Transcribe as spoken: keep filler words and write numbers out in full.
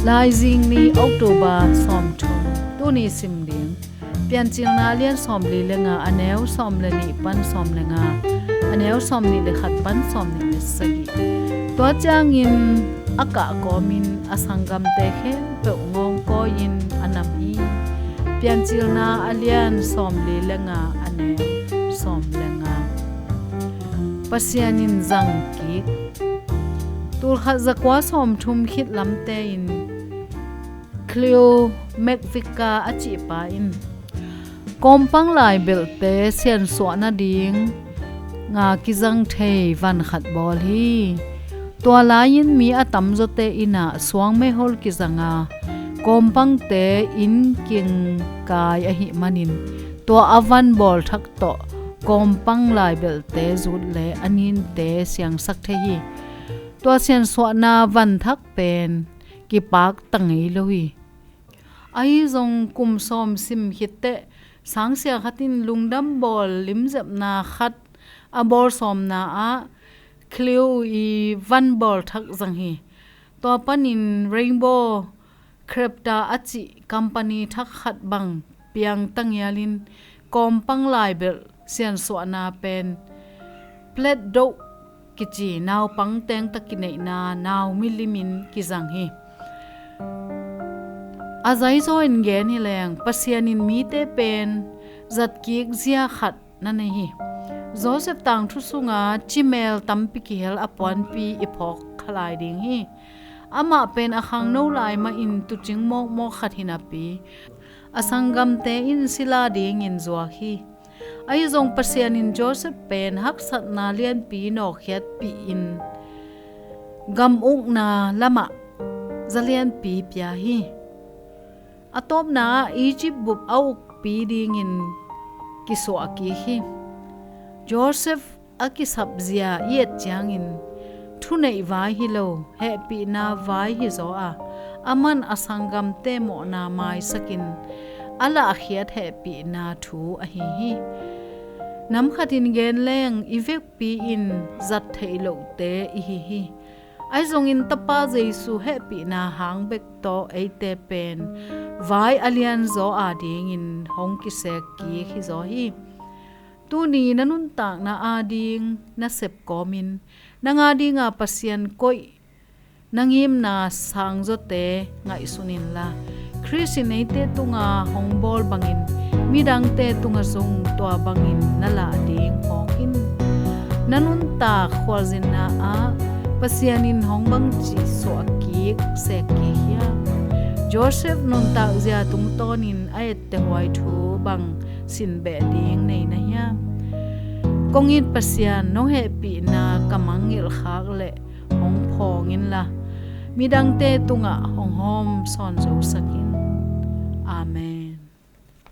Laizing ni, October sawmthum. Tuni sim ding Piancilna a lian sawmli le nga, a neu sawm le nih pan sawm le nga, a neu sawmnih le khat pan sawmnih le sagih. Tua ciangin a kah kawmin a sanggamte khempeuh ngawngkawi-in a nam hi. Piancilna a lian sawmli le nga, a neu sawm le nga. Pasian in zang kik. Tulkhat zakua sawmthum khit lamte in Cleo McVicker a cihpa in kawmpang laibelhte siansuah nadinga kizang thei van khat bawl hi. Tua lai-in mi a tamzawte innah suang meihol kizanga kawmpangte inn kingkai ahih manin tua a van bawl thak tawh kawmpang laibelhte zut le a ninte siangsak thei hi. Tua siansuahna van thak pen kipakta ngei lo hi. Ahi zong kum sawm sim khitteh sangsia khat in lungdam bawl limzepna khat a bawl sawmna ah Cleo i van bawl thak zang hi. Tua panin Rainbow Crypta a cih company thak khat bang piang tangialin kawmpang laibelh siansuahna pen plate doh kici naupang tengta kineihna nau milimin kizang hi. A zaizaw in gen hi leng Pasian in mite pen zatkik zia khat na nei hi. Joseph tangthu sunga cimel tampi kihel a puanpi i phawk khalai ding hi. Amah pen a khangno lai mahin tuucing mawkmawk khat hi napi a sanggamte in sila dingin zuak hi. Ahi zong Pasian in Joseph pen haksatna lianpi nawkkhiatpih in gam ukna lamah zalianpi pia hi. A tawpna ah Egypt bup a ukpi dingin kisuah kik hi. Joseph a kisapzia i et ciangin thuneih vai hi lo, hehpihna vai hi zaw a, aman a sanggamte mawhna maisakin a lahkhiat hehpihna thu ahi hi. Namkhatin gen leng i vekpi in zat theih lohte i hi hi. Ahi zongin Tapa Jesu hehpihna hang bek tawh eite pen vai a lianzaw a dingin hong kisek kik hi zaw hi. Tuni na nuntakna ading na sep kawmin nang adinga Pasian koih na ngimna sangzawte ngaihsun inla, Khrist in eite tunga hong bawl bangin midangte tunga zong tua bangin na lah ding phawk in. Na nuntak khualzinna ah Pasian in hong bangci suahkik sekkik hiam? Joseph nuntakzia tungtawnin a ettehuai thu bang sinbeh ding nei na hiam? Kong it Pasian, nong hehpihna ka mangngilh khak leh hong phawng inla, midangte tungah hong hawm sawn zosak in. Amen.